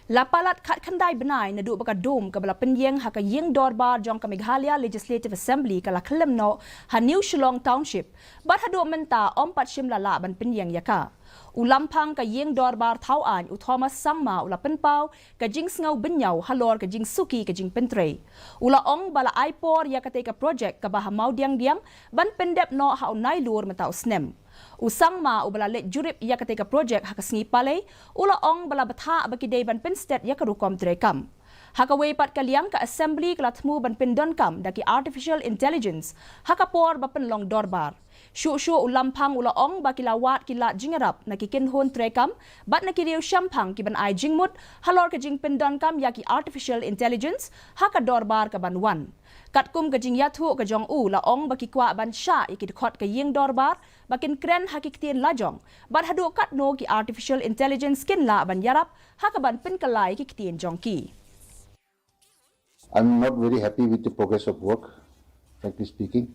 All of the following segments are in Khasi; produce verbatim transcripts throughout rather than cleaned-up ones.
La palat khatkhyndai bnai naduh ba ka dum kaba la pynïeng ha ka ïing dorbar jong ka Meghalaya Legislative Assembly ka la khyllem noh ha New Shillong Township, bad haduh mynta ym pat shym la lah ban pynïeng ïa ka. U Lamphang ka ïing dorbar thaw aiñ u Thomas Sangma u la pynpaw ka jingsngew bynñiaw halor ka jingsuki ka jingpyntrei. U la ong ba la ai por ïa katei ka projek kaba ha Mawdiangdiang ban pyndep noh ha u Nailur mynta u snem. U Sangma uba la leit jurip ïa katei ka projek ha ka sngi Palei, u la ong ba la bthah ba ki dei ban pynstet ïa ka rukom treikam. Ha kawei pat ka liang, ka Assembly ka la thmu ban pyndonkam da ki Artificial Intelligence ha ka por ba pynlong dorbar. Shuh shuh u Lamphang u la ong ba ki la wad ki lad jingïarap na ki kynhun treikam bad na ki riew shemphang ki ban ai jingmut halor ka jingpyndonkam ïa ki Artificial Intelligence ha ka dorbar ka ban wan. Katkum ka jingïathuh ka jong u, la ong ba ki kwah ban shah ïa ki dkhot ka ïing dorbar ba kin kren ha ki ktien lajong, bad haduh katno ki Artificial Intelligence kin lah ban ïarap ha ka ban pynkylla ïa ki ktien jong ki. I'm not very happy with the progress of work, frankly speaking.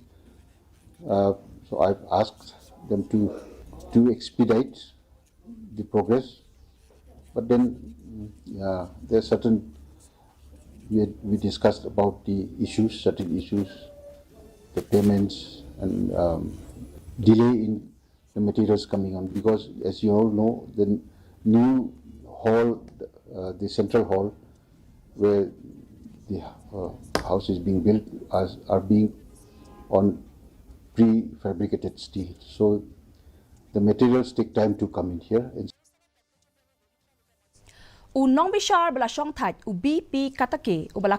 Uh, so I've asked them to to expedite the progress, but then uh, there are certain we, had, we discussed about the issues, certain issues, the payments and um, delay in the materials coming on, because as you all know, the new hall, uh, the central hall, where the uh, house is being built, are, are being on prefabricated steel. So the materials take time to come in here. And U nongbishar ba la shongthait, u B P Katake, uba la